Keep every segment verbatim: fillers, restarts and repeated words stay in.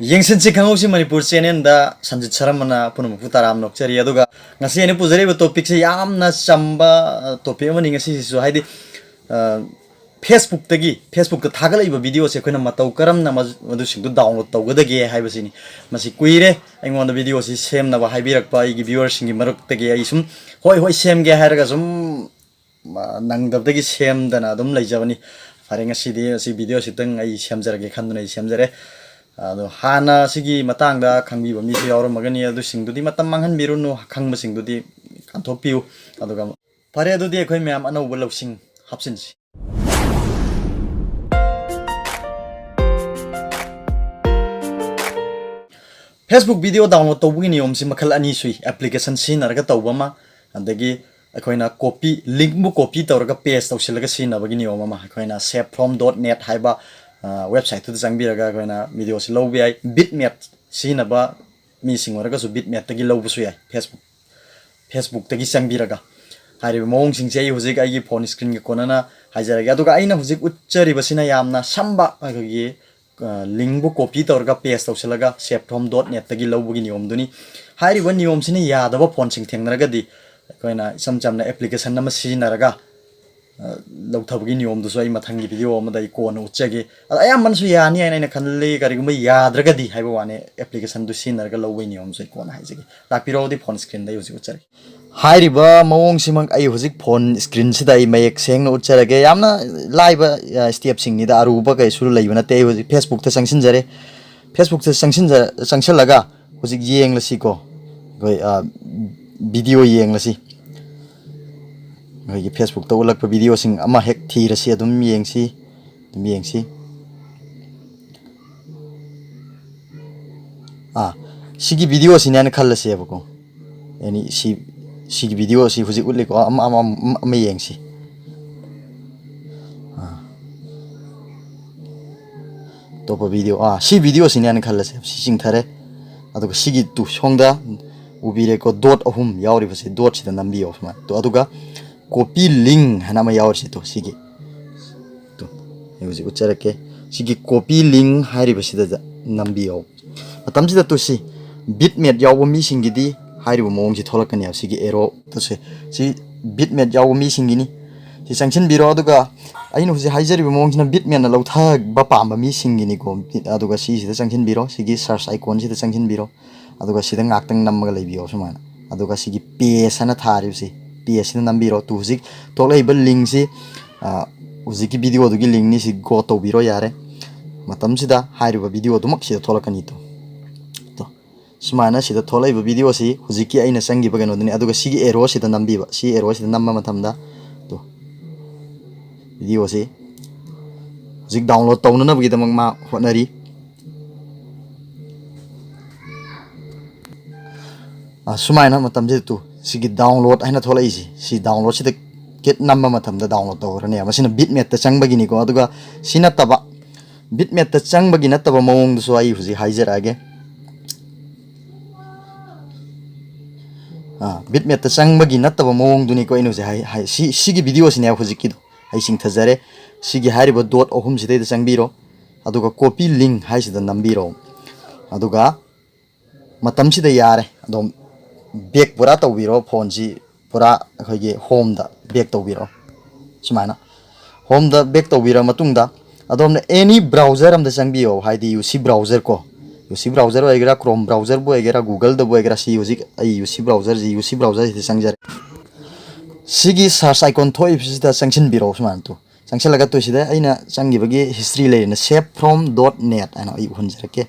ꯌꯦꯡꯁꯤꯟꯁꯤ ꯈꯪꯍꯧꯁꯤ ꯃꯅꯤꯄꯨꯔ ꯆꯦꯅꯦꯜꯗ ꯁꯟꯖꯤꯠ ꯁꯔꯃꯅ ꯄꯨꯝꯅꯃꯛꯄꯨ ꯇꯔꯥꯝꯅ ꯑꯣꯛꯆꯔꯤ꯫ ꯑꯗꯨꯒ ꯉꯁꯤ ꯑꯩꯅ ꯄꯨꯖꯔꯤꯕ ꯇꯣꯄꯤꯛꯁꯦ ꯌꯥꯝꯅ ꯆꯝꯕ ꯇꯣꯄꯤꯛ ꯑꯃꯅꯤ꯫ ꯉꯁꯤꯁꯤꯁꯨ ꯍꯥꯏꯗꯤ, ꯑ, ꯐꯦꯁꯕꯨꯛꯇꯒꯤ, ꯐꯦꯁꯕꯨꯛꯇ ꯊꯥꯒꯠꯂꯛꯏꯕ ꯚꯤꯗꯤꯑꯣꯁꯦ ꯑꯩꯈꯣꯏꯅ ꯃꯇꯧ ꯀꯔꯝꯅ ꯃꯗꯨ-, ꯃꯗꯨꯁꯤꯡꯗꯨ ꯗꯥꯎꯟꯂꯣꯗ ꯇꯧꯒꯗꯒꯦ ꯍꯥꯏꯕꯁꯤꯅꯤ꯫ ꯃꯁꯤ ꯀꯨꯏꯔꯦ ꯑꯩꯉꯣꯟꯗ ꯚꯤꯗꯤꯑꯣꯁꯤ ꯁꯦꯝꯅꯕ ꯍꯥꯏꯕꯤꯔꯛꯄ ꯑꯩꯒꯤ ꯚ꯭ꯌꯨꯋꯔꯁꯤꯡꯒꯤ ꯃꯔꯛꯇꯒꯤ꯫ ꯑꯩ ꯁꯨꯝ ꯍꯣꯏ, ꯍꯣꯏ, ꯁꯦꯝꯒꯦ ꯍꯥꯏꯔꯒ ꯁꯨꯝ, ꯑ, ꯅꯪꯗꯕꯗꯒꯤ ꯁꯦꯝꯗꯅ ꯑꯗꯨꯝ ꯂꯩꯖꯕꯅꯤ꯫ ꯐꯔꯦ, ꯉꯁꯤꯗꯤ ꯑꯁꯤ ꯚꯤꯗꯤꯑꯣꯁꯤꯇꯪ ꯑꯩ ꯁꯦꯝꯖꯔꯒꯦ ꯈꯟꯗꯨꯅ ꯑꯩ ꯁꯦꯝꯖꯔꯦ꯫ ꯑꯗꯣ ꯍꯥꯟꯅ ꯁꯤꯒꯤ ꯃꯇꯥꯡꯗ ꯈꯪꯕꯤꯕ ꯃꯤꯁꯨ ꯌꯥꯎꯔꯝꯃꯒꯅꯤ, ꯑꯗꯨꯁꯤꯡꯗꯨꯗꯤ ꯃꯇꯝ ꯃꯥꯡꯍꯟꯕꯤꯔꯨꯅꯨ, ꯈꯪꯕꯁꯤꯡꯗꯨꯗꯤ ꯀꯥꯟꯊꯣꯛꯄꯤꯌꯨ꯫ ꯑꯗꯨꯒ ꯐꯔꯦ, ꯑꯗꯨꯗꯤ ꯑꯩꯈꯣꯏ ꯃꯌꯥꯝ ꯑꯅꯧꯕ ꯂꯧꯁꯤꯡ ꯍꯥꯞꯆꯤꯟꯁꯤ꯫ ꯐꯦꯁꯕꯨꯛ ꯚꯤꯗꯤꯑꯣ ꯗꯥꯎꯟꯂꯣꯗ ꯇꯧꯕꯒꯤ ꯅꯤꯌꯣꯝꯁꯤ ꯃꯈꯜ ꯑꯅꯤ ꯁꯨꯏ: ꯑꯦꯄ꯭ꯂꯤꯀꯦꯁꯟ ꯁꯤꯖꯤꯟꯅꯔꯒ ꯇꯧꯕ ꯑꯃ, ꯑꯗꯒꯤ ꯑꯩꯈꯣꯏꯅ ꯀꯣꯄꯤ, ꯂꯤꯡꯕꯨ ꯀꯣꯄꯤ ꯇꯧꯔꯒ ꯄꯦꯁ ꯇꯧꯁꯤꯜꯂꯒ ꯁꯤꯖꯤꯟꯅꯕꯒꯤ ꯅꯤꯌꯣꯝ ꯑꯃ꯫ ꯑꯩꯈꯣꯏꯅ save from dot net ꯍꯥꯏꯕ, ꯑ, ꯋꯦꯕꯁꯥꯏꯠꯇꯨꯗ ꯆꯪꯕꯤꯔꯒ ꯑꯩꯈꯣꯏꯅ ꯚꯤꯗꯤꯑꯣꯁꯤ ꯂꯧꯕ ꯌꯥꯏ꯫ ꯕꯤꯠꯃꯦꯠ ꯁꯤꯖꯤꯟꯅꯕ ꯃꯤꯁꯤꯡ ꯑꯣꯏꯔꯒꯁꯨ ꯕꯤꯠꯃꯦꯠꯇꯒꯤ ꯂꯧꯕꯁꯨ ꯌꯥꯏ, ꯐꯦꯁꯕꯨꯛ, ꯐꯦꯁꯕꯨꯛꯇꯒꯤ ꯆꯪꯕꯤꯔꯒ꯫ ꯍꯥꯏꯔꯤꯕ ꯃꯑꯣꯡꯁꯤꯡꯁꯦ ꯑꯩ ꯍꯧꯖꯤꯛ ꯑꯩꯒꯤ ꯐꯣꯟ ꯁ꯭ꯀ꯭ꯔꯤꯟꯒ ꯀꯣꯟꯅꯅ ꯍꯥꯏꯖꯔꯒꯦ꯫ ꯑꯗꯨꯒ ꯑꯩꯅ ꯍꯧꯖꯤꯛ ꯎꯠꯆꯔꯤꯕꯁꯤꯅ ꯌꯥꯝꯅ ꯁꯝꯕ ꯑꯩꯈꯣꯏꯒꯤ, ꯑ, ꯂꯤꯡꯕꯨ ꯀꯣꯄꯤ ꯇꯧꯔꯒ ꯄꯦꯁ ꯇꯧꯁꯤꯜꯂꯒ save from dot netꯇꯒꯤ ꯂꯧꯕꯒꯤ ꯅꯤꯌꯣꯝꯗꯨꯅꯤ꯫ ꯍꯥꯏꯔꯤꯕ ꯅꯤꯌꯣꯝꯁꯤꯅ ꯌꯥꯗꯕ ꯐꯣꯟꯁꯤꯡ ꯊꯦꯡꯅꯔꯒꯗꯤ ꯑꯩꯈꯣꯏꯅ ꯏꯆꯝ ꯆꯝꯅ ꯑꯦꯄ꯭ꯂꯤꯀꯦꯁꯟ ꯑꯃ ꯁꯤꯖꯤꯟꯅꯔꯒ, ꯑ, ꯂꯧꯊꯕꯒꯤ ꯅꯤꯌꯣꯝꯗꯨꯁꯨ ꯑꯩ ꯃꯊꯪꯒꯤ ꯚꯤꯗꯤꯑꯣ ꯑꯃꯗ ꯑꯩ ꯀꯣꯟꯅ ꯎꯠꯆꯒꯦ꯫ ꯑꯗꯣ ꯑꯌꯥꯝꯕꯅꯁꯨ ꯌꯥꯅꯤ ꯍꯥꯏꯅ ꯑꯩꯅ ꯈꯜꯂꯤ꯫ ꯀꯔꯤꯒꯨꯝꯕ ꯌꯥꯗ꯭ꯔꯒꯗꯤ ꯍꯥꯏꯕ ꯋꯥꯅꯤ, ꯑꯦꯄ꯭ꯂꯤꯀꯦꯁꯟꯗꯨ ꯁꯤꯖꯤꯟꯅꯔꯒ ꯂꯧꯕꯒꯤ ꯅꯤꯌꯣꯝꯁꯨ ꯑꯩ ꯀꯣꯟꯅ ꯍꯥꯏꯖꯒꯦ꯫ ꯂꯥꯛꯄꯤꯔꯣ, ꯑꯗꯨꯗꯤ ꯐꯣꯟ ꯁ꯭ꯀ꯭ꯔꯤꯟꯗ ꯑꯩ ꯍꯧꯖꯤꯛ ꯎꯠꯆꯔꯒꯦ꯫ ꯍꯥꯏꯔꯤꯕ ꯃꯑꯣꯡꯁꯤꯃꯛ ꯑꯩ ꯍꯧꯖꯤꯛ ꯐꯣꯟ ꯁ꯭ꯀ꯭ꯔꯤꯟꯁꯤꯗ ꯑꯩ ꯃꯌꯦꯛ ꯁꯦꯡꯅ ꯎꯠꯆꯔꯒꯦ꯫ ꯌꯥꯝꯅ ꯂꯥꯏꯕ, ꯑ, ꯁ꯭ꯇꯦꯞꯁꯤꯡꯅꯤꯗ, ꯑꯔꯨꯕ ꯀꯩꯁꯨ ꯂꯩꯕ ꯅꯠꯇꯦ꯫ ꯑꯩ ꯍꯧꯖꯤꯛ ꯐꯦꯁꯕꯨꯛꯇ ꯆꯪꯁꯤꯟꯖꯔꯦ꯫ ꯐꯦꯁꯕꯨꯛꯇ ꯆꯪꯁꯤꯟꯖ-, ꯆꯪꯁꯤꯜꯂꯒ ꯍꯧꯖꯤꯛ ꯌꯦꯡꯂꯁꯤꯀꯣ꯫ ꯑꯩꯈꯣꯏ, ꯑ, ꯚꯤꯗꯤꯑꯣ ꯌꯦꯡꯂꯁꯤ꯫ ꯑꯩꯈꯣꯏꯒꯤ ꯐꯦꯁꯕꯨꯛꯇ ꯎꯠꯂꯛꯄ ꯚꯤꯗꯤꯑꯣꯁꯤꯡ ꯑꯃ ꯍꯦꯛ ꯊꯤꯔꯁꯤ, ꯑꯗꯨꯝ ꯌꯦꯡꯁꯤ, ꯑꯗꯨꯝ ꯌꯦꯡꯁꯤ꯫ ꯑꯥ, ꯁꯤꯒꯤ ꯚꯤꯗꯤꯑꯣꯁꯤꯅꯦꯅ ꯈꯜꯂꯁꯦꯕꯀꯣ꯫ ꯑꯦꯅꯤ ꯁꯤ, ꯁꯤꯒꯤ ꯚꯤꯗꯤꯑꯣꯁꯤ ꯍꯧꯖꯤꯛ ꯎꯠꯂꯤꯀꯣ, ꯑꯃ, ꯑꯃ, ꯑꯃ, ꯑꯃ ꯌꯦꯡꯁꯤ꯫ ꯑꯥ꯫ ꯑꯇꯣꯞꯄ ꯚꯤꯗꯤꯑꯣ, ꯑꯥ, ꯁꯤ ꯚꯤꯗꯤꯑꯣꯁꯤꯅꯦꯅ ꯈꯜꯂꯁꯦ, ꯁꯤ ꯆꯤꯡꯊꯔꯦ꯫ ꯑꯗꯨꯒ ꯁꯤꯒꯤ ꯇꯨ ꯁꯣꯝꯗ ꯎꯕꯤꯔꯦꯀꯣ, ꯗꯣꯠ ꯑꯍꯨꯝ ꯌꯥꯎꯔꯤꯕꯁꯦ, ꯗꯣꯠꯁꯤꯗ ꯅꯝꯕꯤꯌꯣ ꯁꯨꯃꯥꯏꯅ꯫ ꯇꯣ, ꯑꯗꯨꯒ ꯀꯣꯄꯤ ꯂꯤꯡ ꯍꯥꯏꯅ ꯑꯃ ꯌꯥꯎꯔꯤꯁꯦ, ꯇꯣ, ꯁꯤꯒꯤ꯫ ꯇꯣ, ꯑꯩ ꯍꯧꯖꯤꯛ ꯎꯠꯆꯔꯛꯀꯦ꯫ ꯁꯤꯒꯤ ꯀꯣꯄꯤ ꯂꯤꯡ ꯍꯥꯏꯔꯤꯕꯁꯤꯗ ꯅꯝꯕꯤꯌꯣ꯫ ꯃꯇꯝꯁꯤꯗ ꯇꯨ ꯁꯤ ꯕꯤꯠ ꯃꯦꯠ ꯌꯥꯎꯕ ꯃꯤꯁꯤꯡꯒꯤꯗꯤ ꯍꯥꯏꯔꯤꯕ ꯃꯑꯣꯡꯁꯤ ꯊꯣꯛꯂꯛꯀꯅꯦꯕ꯫ ꯁꯤꯒꯤ ꯑꯦꯔꯣ ꯇꯨꯁꯦ, ꯁꯤ ꯕꯤꯠ ꯃꯦꯠ ꯌꯥꯎꯕ ꯃꯤꯁꯤꯡꯒꯤꯅꯤ꯫ ꯁꯤ ꯆꯪꯁꯤꯟꯕꯤꯔꯣ꯫ ꯑꯗꯨꯒ ꯑꯩꯅ ꯍꯧꯖꯤꯛ ꯍꯥꯏꯖꯔꯤꯕ ꯃꯑꯣꯡꯁꯤꯅ ꯕꯤꯠ ꯃꯦꯠꯅ ꯂꯧꯊꯕ ꯄꯥꯝꯕ ꯃꯤꯁꯤꯡꯒꯤꯅꯤꯀꯣ꯫ ꯑꯗꯨꯒ ꯁꯤꯁꯤꯗ ꯆꯪꯁꯤꯟꯕꯤꯔꯣ, ꯁꯤꯒꯤ ꯁꯔꯆ ꯑꯥꯏꯀꯣꯟꯁꯤꯗ ꯆꯪꯁꯤꯟꯕꯤꯔꯣ꯫ ꯑꯗꯨꯒ ꯁꯤꯗ ꯉꯥꯛꯇꯪ ꯅꯝꯃꯒ ꯂꯩꯕꯤꯌꯣ ꯁꯨꯃꯥꯏꯅ꯫ ꯑꯗꯨꯒ ꯁꯤꯒꯤ ꯄꯦꯖ ꯍꯥꯏꯅ ꯊꯥꯔꯤꯕꯁꯤ, ꯄꯦꯖꯁꯤꯗ ꯅꯝꯕꯤꯔꯣ꯫ ꯇꯨ ꯍꯧꯖꯤꯛ ꯊꯣꯛꯂꯛꯏꯕ ꯂꯤꯡꯁꯤ, ꯑ, ꯍꯧꯖꯤꯛꯀꯤ ꯚꯤꯗꯤꯑꯣꯗꯨꯒꯤ ꯂꯤꯡꯅꯤ꯫ ꯁꯤ ꯒꯣ ꯇꯧꯕꯤꯔꯣ ꯌꯥꯔꯦ꯫ ꯃꯇꯝꯁꯤꯗ ꯍꯥꯏꯔꯤꯕ ꯚꯤꯗꯤꯑꯣꯗꯨꯃꯛ ꯁꯤꯗ ꯊꯣꯛꯂꯛꯀꯅꯤ꯫ ꯇꯨ, ꯇꯨ, ꯁꯨꯃꯥꯏꯅ ꯁꯤꯗ ꯊꯣꯛꯂꯛꯏꯕ ꯚꯤꯗꯤꯑꯣꯁꯤ ꯍꯧꯖꯤꯛꯀꯤ ꯑꯩꯅ ꯆꯪꯈꯤꯕ ꯀꯩꯅꯣꯗꯨꯅꯤ꯫ ꯑꯗꯨꯒ ꯁꯤꯒꯤ ꯑꯦꯔꯣꯁꯤꯗ ꯅꯝꯕꯤꯕ꯫ ꯁꯤ ꯑꯦꯔꯣꯁꯤꯗ ꯅꯝꯕ ꯃꯇꯝꯗ, ꯇꯨ, ꯚꯤꯗꯤꯑꯣꯁꯤ ꯍꯧꯖꯤꯛ ꯗꯥꯎꯟꯂꯣꯗ ꯇꯧꯅꯅꯕꯒꯤꯗꯃꯛ ꯃꯥ ꯍꯣꯠꯅꯔꯤ꯫ ꯑ, ꯁꯨꯃꯥꯏꯅ ꯃꯇꯝꯁꯤꯗ ꯇꯨ, ꯁꯤꯒꯤ ꯗꯥꯎꯟꯂꯣꯗ ꯍꯥꯏꯅ ꯊꯣꯛꯂꯛꯏꯁꯤ, ꯁꯤ ꯗꯥꯎꯟꯂꯣꯗꯁꯤꯗ ꯀꯤꯠ ꯅꯝꯕ ꯃꯇꯝꯗ ꯗꯥꯎꯟꯂꯣꯗ ꯇꯧꯈ꯭ꯔꯅꯦꯕ꯫ ꯃꯁꯤꯅ ꯕꯤꯠ ꯃꯦꯠꯇ ꯆꯪꯕꯒꯤꯅꯤꯀꯣ꯫ ꯑꯗꯨꯒ ꯁꯤ ꯅꯠꯇꯕ, ꯕꯤꯠ ꯃꯦꯠꯇ ꯆꯪꯕꯒꯤ ꯅꯠꯇꯕ ꯃꯑꯣꯡꯗꯨꯁꯨ ꯑꯩ ꯍꯧꯖꯤꯛ ꯍꯥꯏꯖꯔꯛꯑꯒꯦ꯫ ꯑ, ꯕꯤꯠ ꯃꯦꯠꯇ ꯆꯪꯕꯒꯤ ꯅꯠꯇꯕ ꯃꯑꯣꯡꯗꯨꯅꯤꯀꯣ ꯑꯩꯅ ꯍꯧꯖꯤꯛ ꯍꯥꯏ, ꯍꯥꯏ, ꯁꯤ, ꯁꯤꯒꯤ ꯚꯤꯗꯤꯑꯣꯁꯤꯅꯦꯕ ꯍꯧꯖꯤꯛꯀꯤꯗꯣ꯫ ꯑꯩ ꯆꯤꯡꯊꯖꯔꯦ꯫ ꯁꯤꯒꯤ ꯍꯥꯏꯔꯤꯕ ꯗꯣꯠ ꯑꯍꯨꯝꯁꯤꯗꯩꯗ ꯆꯪꯕꯤꯔꯣ꯫ ꯑꯗꯨꯒ ꯀꯣꯄꯤ ꯂꯤꯡ ꯍꯥꯏꯁꯤꯗ ꯅꯝꯕꯤꯔꯣ꯫ ꯑꯗꯨꯒ ꯃꯇꯝꯁꯤꯗ ꯌꯥꯔꯦ꯫ ꯑꯗꯨꯝ ꯕꯦꯛ ꯄꯨꯔꯥ ꯇꯧꯕꯤꯔꯣ, ꯐꯣꯟꯁꯤ ꯄꯨꯔꯥ ꯑꯩꯈꯣꯏꯒꯤ ꯍꯣꯝꯗ ꯕꯦꯛ ꯇꯧꯕꯤꯔꯣ꯫ ꯁꯨꯃꯥꯏꯅ ꯍꯣꯝꯗ ꯕꯦꯛ ꯇꯧꯕꯤꯔ ꯃꯇꯨꯡꯗ, ꯑꯗꯣꯝꯅ ꯑꯦꯅꯤ ꯕ꯭ꯔꯥꯎꯖꯔ ꯑꯃꯗ ꯆꯪꯕꯤꯌꯣ, ꯍꯥꯏꯗꯤ ꯌꯨ ꯁꯤ ꯕ꯭ꯔꯥꯎꯖꯔ ꯀꯣ, ꯌꯨ ꯁꯤ ꯕ꯭ꯔꯥꯎꯖꯔ ꯑꯣꯏꯒꯦꯔꯥ, ꯀ꯭ꯔꯣꯝ ꯕ꯭ꯔꯥꯎꯖꯔꯕꯨ ꯑꯣꯏꯒꯦꯔꯥ, ꯒꯨꯒꯜꯗꯕꯨ ꯑꯣꯏꯒꯦꯔꯥ, ꯁꯤ ꯍꯧꯖꯤꯛ ꯑꯩ ꯌꯨ ꯁꯤ ꯕ꯭ꯔꯥꯎꯖꯔꯁꯤ, ꯌꯨ ꯁꯤ ꯕ꯭ꯔꯥꯎꯖꯔꯁꯤꯗ ꯆꯪꯖꯔꯦ꯫ ꯁꯤꯒꯤ ꯁꯔꯆ ꯑꯥꯏꯀꯣꯟ ꯊꯣꯛꯏꯕꯁꯤꯗ ꯆꯪꯁꯤꯟꯕꯤꯔꯣ꯫ ꯁꯨꯃꯥꯏꯅ ꯇꯨ ꯆꯪꯁꯤꯜꯂꯒ ꯇꯨ ꯁꯤꯗ ꯑꯩꯅ ꯆꯪꯈꯤꯕꯒꯤ ꯍꯤꯁꯇ꯭ꯔꯤ ꯂꯩꯔꯦꯅ, save from dot net ꯍꯥꯏꯅ ꯑꯩ ꯎꯍꯟꯖꯔꯛꯀꯦ꯫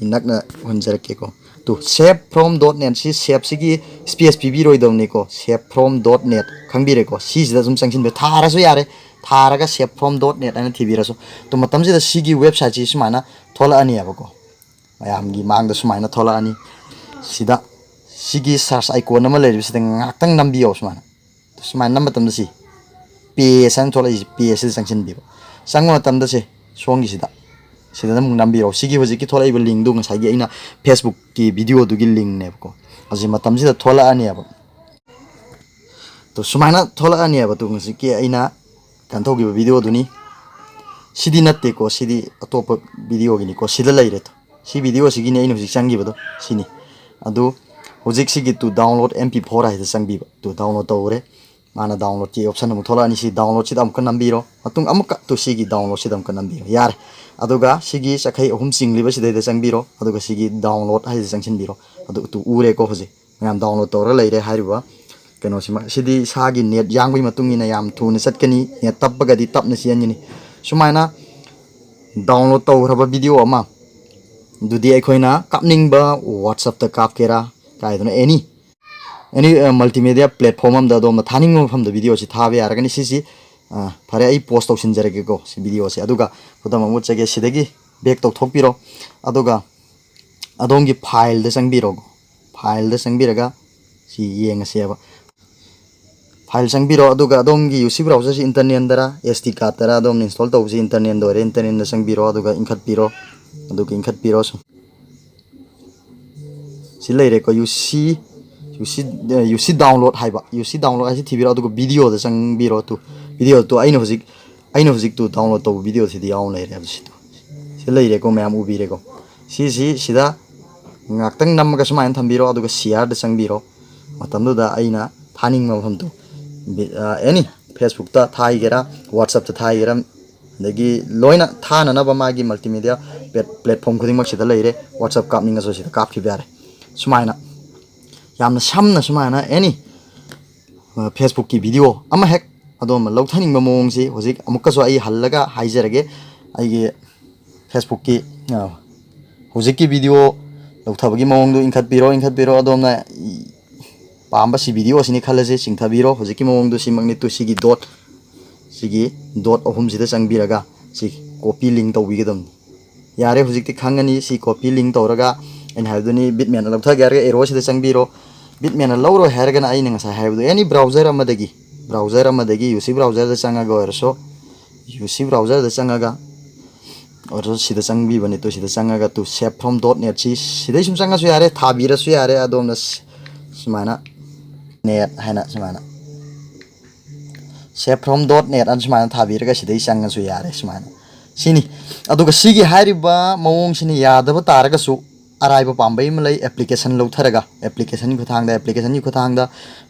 ꯅꯛꯅ ꯎꯍꯟꯖꯔꯛꯀꯦꯀꯣ꯫ ꯇꯨ, save from dot net ꯁꯤ, ꯁꯦꯞꯁꯤꯒꯤ ꯏꯁꯄꯦꯁ ꯄꯤꯕꯤꯔꯣꯏꯗꯕꯅꯤꯀꯣ꯫ Save from dot net ꯈꯪꯕꯤꯔꯦꯀꯣ꯫ ꯁꯤꯁꯤꯗ ꯑꯗꯨꯝ ꯆꯪꯁꯤꯟꯕꯤꯔꯣ, ꯊꯥꯔꯁꯨ ꯌꯥꯔꯦ, ꯊꯥꯔꯒ save from dot net ꯍꯥꯏꯅ ꯊꯤꯕꯤꯔꯁꯨ꯫ ꯇꯨ, ꯃꯇꯝꯁꯤꯗ ꯁꯤꯒꯤ ꯋꯦꯕꯁꯥꯏꯠꯁꯤ ꯁꯨꯃꯥꯏꯅ ꯊꯣꯛꯂꯛꯑꯅꯦꯕꯀꯣ꯫ ꯃꯌꯥꯝꯒꯤ ꯃꯥꯡꯗ ꯁꯨꯃꯥꯏꯅ ꯊꯣꯛꯂꯛꯑꯅꯤ꯫ ꯁꯤꯗ ꯁꯤꯒꯤ ꯁꯔꯆ ꯑꯥꯏꯀꯣꯟ ꯑꯃ ꯂꯩꯔꯤꯕꯁꯤꯗ ꯉꯥꯏꯍꯥꯛꯇꯪ ꯅꯝꯕꯤꯌꯣ ꯁꯨꯃꯥꯏꯅ꯫ ꯁꯨꯃꯥꯏꯅ ꯅꯝꯕ ꯃꯇꯝꯗ ꯁꯤ ꯄꯦꯖ ꯍꯥꯏꯅ ꯊꯣꯛꯂꯛꯏꯁꯦ, ꯄꯦꯖꯁꯤꯗ ꯆꯪꯁꯤꯟꯕꯤꯕ꯫ ꯆꯪꯕ ꯃꯇꯝꯗ ꯁꯦ, ꯁꯣꯝꯒꯤꯁꯤꯗ, ꯁꯤꯗ ꯑꯃꯨꯛ ꯅꯝꯕꯤꯔꯣ꯫ ꯁꯤꯒꯤ ꯍꯧꯖꯤꯛꯀꯤ ꯊꯣꯛꯂꯛꯏꯕ ꯂꯤꯡꯗꯨ ꯉꯁꯥꯏꯒꯤ ꯑꯩꯅ ꯐꯦꯁꯕꯨꯛꯀꯤ ꯚꯤꯗꯤꯑꯣꯗꯨꯒꯤ ꯂꯤꯡꯅꯦꯕꯀꯣ꯫ ꯍꯧꯖꯤꯛ ꯃꯇꯝꯁꯤꯗ ꯊꯣꯛꯂꯛꯑꯅꯦꯕ꯫ ꯇꯣ, ꯁꯨꯃꯥꯏꯅ ꯊꯣꯛꯂꯛꯑꯅꯦꯕ꯫ ꯇꯣ, ꯍꯧꯖꯤꯛꯀꯤ ꯑꯩꯅ ꯀꯩꯅꯣ ꯇꯧꯈꯤꯕ ꯚꯤꯗꯤꯑꯣꯗꯨꯅꯤ꯫ ꯁꯤꯗꯤ ꯅꯠꯇꯦꯀꯣ, ꯁꯤꯗꯤ ꯑꯇꯣꯞꯄ ꯚꯤꯗꯤꯑꯣꯒꯤꯅꯤꯀꯣ꯫ ꯁꯤꯗ ꯂꯩꯔꯦ ꯇꯣ꯫ ꯁꯤ ꯚꯤꯗꯤꯑꯣꯁꯤꯒꯤꯅꯤ ꯑꯩꯅ ꯍꯧꯖꯤꯛ ꯆꯪꯈꯤꯕꯗꯣ, ꯁꯤꯅꯤ꯫ ꯑꯗꯨ ꯍꯧꯖꯤꯛ ꯁꯤꯒꯤ to download M P four ꯍꯥꯏꯁꯤꯗ ꯆꯪꯕꯤꯕ꯫ To download ꯇꯧꯔꯦ꯫ ꯃꯥꯅ downloadꯀꯤ option ꯑꯃꯨꯛ ꯊꯣꯛꯂꯛꯑꯅꯤ꯫ ꯁꯤ downloadꯁꯤꯗ ꯑꯃꯨꯛꯀ ꯅꯝꯕꯤꯔꯣ꯫ ꯃꯇꯨꯡ ꯑꯃꯨꯛꯀ to ꯁꯤꯒꯤ downloadꯁꯤꯗ ꯑꯃꯨꯛꯀ ꯅꯝꯕꯤꯔꯣ꯫ ꯌꯥꯔꯦ꯫ ꯑꯗꯨꯒ ꯁꯤꯒꯤ ꯆꯈꯩ ꯑꯍꯨꯝ ꯆꯤꯡꯂꯤꯕꯁꯤꯗꯩꯗ ꯆꯪꯕꯤꯔꯣ꯫ ꯑꯗꯨꯒ ꯁꯤꯒꯤ download ꯍꯥꯏꯁꯤꯗ ꯆꯪꯁꯤꯟꯕꯤꯔꯣ꯫ ꯑꯗꯨ to ꯎꯔꯦꯀꯣ ꯍꯧꯖꯤꯛ꯫ ꯃꯌꯥꯝ download ꯇꯧꯔꯒ ꯂꯩꯔꯦ ꯍꯥꯏꯔꯤꯕ ꯀꯩꯅꯣꯁꯤꯃ꯫ ꯁꯤꯗꯤ ꯏꯁꯥꯒꯤ net ꯌꯥꯡꯕꯒꯤ ꯃꯇꯨꯡ ꯏꯟꯅ ꯌꯥꯝ ꯊꯨꯅ ꯆꯠꯀꯅꯤ, net ꯇꯞꯄꯒꯗꯤ ꯇꯞꯅ ꯆꯦꯟꯒꯅꯤ꯫ ꯁꯨꯃꯥꯏꯅ download ꯇꯧꯈ꯭ꯔꯕ ꯚꯤꯗꯤꯑꯣ ꯑꯃ ꯑꯗꯨꯗꯤ ꯑꯩꯈꯣꯏꯅ ꯀꯥꯞꯅꯤꯡꯕ WhatsAppꯇ ꯀꯥꯞꯀꯦꯔꯥ, ꯀꯥꯏꯗꯅꯣ, any, any multimedia platform ꯑꯃꯗ ꯑꯗꯣꯝꯅ ꯊꯥꯅꯤꯡꯕ ꯃꯐꯝꯗ ꯚꯤꯗꯤꯑꯣꯁꯤ ꯊꯥꯕ ꯌꯥꯔꯒꯅꯤ꯫ ꯁꯤꯁꯤ, ꯑ, ꯐꯔꯦ, ꯑꯩ post ꯇꯧꯁꯤꯟꯖꯔꯒꯦꯀꯣ ꯁꯤ ꯚꯤꯗꯤꯑꯣꯁꯦ꯫ ꯑꯗꯨꯒ ꯈꯨꯗꯝ ꯑꯃ ꯎꯠꯆꯒꯦ꯫ ꯁꯤꯗꯒꯤ back ꯇꯧꯊꯣꯛꯄꯤꯔꯣ꯫ ꯑꯗꯨꯒ ꯑꯗꯣꯝꯒꯤ fileꯗ ꯆꯪꯕꯤꯔꯣ꯫ Fileꯗ ꯆꯪꯕꯤꯔꯒ ꯁꯤ ꯌꯦꯡꯉꯁꯦꯕ꯫ File ꯆꯪꯕꯤꯔꯣ, ꯑꯗꯨꯒ ꯑꯗꯣꯝꯒꯤ UC browserꯁꯤ internalꯗꯔ SD cardꯇꯔ ꯑꯗꯣꯝꯅ install ꯇꯧꯕꯁꯤ internalꯗ ꯑꯣꯏꯔꯦ꯫ Internalꯗ ꯆꯪꯕꯤꯔꯣ, ꯑꯗꯨꯒ ꯏꯟꯈꯠꯄꯤꯔꯣ, ꯑꯗꯨꯒ ꯏꯟꯈꯠꯄꯤꯔꯣ꯫ ꯁꯨꯝ ꯁꯤ ꯂꯩꯔꯦꯀꯣ, UC, UC, UC download ꯍꯥꯏꯕ꯫ UC download ꯍꯥꯏꯁꯤ ꯊꯤꯕꯤꯔꯣ, ꯑꯗꯨꯒ videoꯗ ꯆꯪꯕꯤꯔꯣ꯫ ꯇꯨ, videoꯗꯣ ꯑꯩꯅ ꯍꯧꯖꯤꯛ, ꯑꯩꯅ ꯍꯧꯖꯤꯛ ꯇꯨ download ꯇꯧꯕ videoꯁꯤꯗ ꯌꯥꯎꯅ ꯂꯩꯔꯦ ꯍꯥꯏꯕꯁꯤꯗꯣ꯫ ꯁꯤ ꯂꯩꯔꯦꯀꯣ, ꯃꯌꯥꯝ ꯎꯕꯤꯔꯦꯀꯣ꯫ ꯁꯤꯁꯤ ꯁꯤꯗ ꯉꯥꯛꯇꯪ ꯅꯝꯃꯒ ꯁꯨꯃꯥꯏꯅ ꯊꯝꯕꯤꯔꯣ, ꯑꯗꯨꯒ shareꯗ ꯆꯪꯕꯤꯔꯣ꯫ ꯃꯇꯝꯗꯨꯗ ꯑꯩꯅ ꯊꯥꯅꯤꯡꯕ ꯃꯐꯝꯗꯣ, ꯕꯤ-, ꯑ, any, Facebookꯇ ꯊꯥꯒꯦꯔꯥ, WhatsAppꯇ ꯊꯥꯒꯦꯔꯥ, ꯑꯗꯒꯤ ꯂꯣꯏꯅ ꯊꯥꯅꯅꯕ ꯃꯥꯒꯤ multimedia plat-, platform ꯈꯨꯗꯤꯡꯃꯛꯁꯤꯗ ꯂꯩꯔꯦ꯫ WhatsApp ꯀꯥꯞꯅꯤꯡꯉꯁꯨ ꯁꯤꯗ ꯀꯥꯞꯈꯤꯕ ꯌꯥꯔꯦ꯫ ꯁꯨꯃꯥꯏꯅ ꯌꯥꯝꯅ ꯁꯝꯅ ꯁꯨꯃꯥꯏꯅ any, ꯑ, Facebookꯀꯤ video ꯑꯃ ꯍꯦꯛ ꯑꯗꯣꯝꯅ ꯂꯧꯊꯅꯤꯡꯕ ꯃꯑꯣꯡꯁꯤ ꯍꯧꯖꯤꯛ ꯑꯃꯨꯛꯀꯁꯨ ꯑꯩ ꯍꯜꯂꯒ ꯍꯥꯏꯖꯔꯒꯦ꯫ ꯑꯩꯒꯤ Facebookꯀꯤ, ꯑ, ꯍꯧꯖꯤꯛꯀꯤ video ꯂꯧꯊꯕꯒꯤ ꯃꯑꯣꯡꯗꯨ ꯏꯟꯈꯠꯄꯤꯔꯣ, ꯏꯟꯈꯠꯄꯤꯔꯣ꯫ ꯑꯗꯣꯝꯅ ꯏ-, ꯄꯥꯝꯕ ꯁꯤ video ꯑꯁꯤꯅꯤ ꯈꯜꯂꯁꯤ, ꯆꯤꯡꯊꯕꯤꯔꯣ꯫ ꯍꯧꯖꯤꯛꯀꯤ ꯃꯑꯣꯡꯗꯨ ꯁꯤꯃꯛꯅꯤ꯫ ꯇꯨ ꯁꯤꯒꯤ dot, ꯁꯤꯒꯤ dot ꯑꯍꯨꯝꯁꯤꯗ ꯆꯪꯕꯤꯔꯒ ꯁꯤ copy link ꯇꯧꯕꯤꯒꯗꯕꯅꯤ꯫ ꯌꯥꯔꯦ, ꯍꯧꯖꯤꯛꯇꯤ ꯈꯪꯉꯅꯤ꯫ ꯁꯤ copy link ꯇꯧꯔꯒ ꯑꯩꯅ ꯍꯥꯏꯕꯗꯨꯅꯤ, Bitmanꯅ ꯂꯧꯊꯒꯦ ꯍꯥꯏꯔꯒ arrowꯁꯤꯗ ꯆꯪꯕꯤꯔꯣ꯫ Bitmanꯅ ꯂꯧꯔꯣꯏ ꯍꯥꯏꯔꯒꯅ ꯑꯩꯅ ꯉꯁꯥꯏ ꯍꯥꯏꯕꯗꯣ any browser ꯑꯃꯗꯒꯤ, browser ꯑꯃꯗꯒꯤ UC browserꯗ ꯆꯪꯉꯒ ꯑꯣꯏꯔꯁꯨ, UC browserꯗ ꯆꯪꯉꯒ ꯑꯣꯏꯔꯁꯨ ꯁꯤꯗ ꯆꯪꯕꯤꯕꯅꯤ꯫ ꯇꯨ ꯁꯤꯗ ꯆꯪꯉꯒ two save from dot net ꯁꯤ ꯁꯤꯗꯩ ꯁꯨꯝ ꯆꯪꯉꯁꯨ ꯌꯥꯔꯦ, ꯊꯥꯕꯤꯔꯁꯨ ꯌꯥꯔꯦ꯫ ꯑꯗꯣꯝꯅ ꯁ-, ꯁꯨꯃꯥꯏꯅ net ꯍꯥꯏꯅ ꯁꯨꯃꯥꯏꯅ save from dot net ꯑꯅ ꯁꯨꯃꯥꯏꯅ ꯊꯥꯕꯤꯔꯒ ꯁꯤꯗꯩ ꯆꯪꯉꯁꯨ ꯌꯥꯔꯦ꯫ ꯁꯨꯃꯥꯏꯅ ꯁꯤꯅꯤ꯫ ꯑꯗꯨꯒ ꯁꯤꯒꯤ ꯍꯥꯏꯔꯤꯕ ꯃꯑꯣꯡꯁꯤꯅ ꯌꯥꯗꯕ ꯇꯥꯔꯒꯁꯨ, ꯑꯔꯥꯏꯕ ꯄꯥꯝꯕꯩ ꯑꯃ ꯂꯩ, ꯑꯦꯄ꯭ꯂꯤꯀꯦꯁꯟ ꯂꯧꯊꯔꯒ, ꯑꯦꯄ꯭ꯂꯤꯀꯦꯁꯟꯒꯤ ꯈꯨꯠꯊꯥꯡꯗ, ꯑꯦꯄ꯭ꯂꯤꯀꯦꯁꯟꯒꯤ ꯈꯨꯠꯊꯥꯡꯗ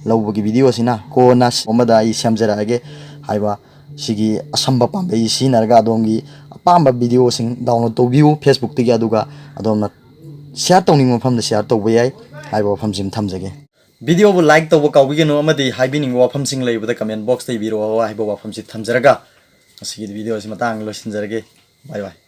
ꯂꯧꯕꯒꯤ ꯚꯤꯗꯤꯑꯣꯁꯤꯅ ꯀꯣꯟꯅ ꯑꯃꯗ ꯑꯩ ꯁꯦꯝꯖꯔꯛꯑꯒꯦ꯫ ꯍꯥꯏꯕ ꯁꯤꯒꯤ ꯑꯁꯝꯕ ꯄꯥꯝꯕꯩ ꯁꯤꯖꯤꯟꯅꯔꯒ ꯑꯗꯣꯝꯒꯤ ꯑꯄꯥꯝꯕ ꯚꯤꯗꯤꯑꯣꯁꯤꯡ ꯗꯥꯎꯟꯂꯣꯗ ꯇꯧꯕꯤꯌꯨ ꯐꯦꯁꯕꯨꯛꯇꯒꯤ, ꯑꯗꯨꯒ ꯑꯗꯣꯝꯅ ꯁꯤꯌꯥꯔ ꯇꯧꯅꯤꯡꯕ ꯃꯐꯝꯗ ꯁꯤꯌꯥꯔ ꯇꯧꯕ ꯌꯥꯏ ꯍꯥꯏꯕ ꯋꯥꯐꯝꯁꯤꯃ ꯊꯝꯖꯒꯦ꯫ ꯚꯤꯗꯤꯑꯣꯕꯨ ꯂꯥꯏꯛ ꯇꯧꯕ ꯀꯥꯎꯕꯤꯒꯅꯨ ꯑꯃꯗꯤ ꯍꯥꯏꯕꯤꯅꯤꯡꯕ ꯋꯥꯐꯝꯁꯤꯡ ꯂꯩꯕꯗ ꯀꯃꯦꯟ ꯕꯣꯛꯁꯇ ꯏꯕꯤꯔꯛꯑꯣ ꯍꯥꯏꯕ ꯋꯥꯐꯝꯁꯤ ꯊꯝꯖꯔꯒ ꯉꯁꯤꯒꯤꯗꯤ ꯚꯤꯗꯤꯑꯣ ꯑꯁꯤ ꯃꯇꯥꯡ ꯂꯣꯏꯁꯤꯟꯖꯔꯒꯦ꯫ ꯕꯥꯏ ꯕꯥꯏ꯫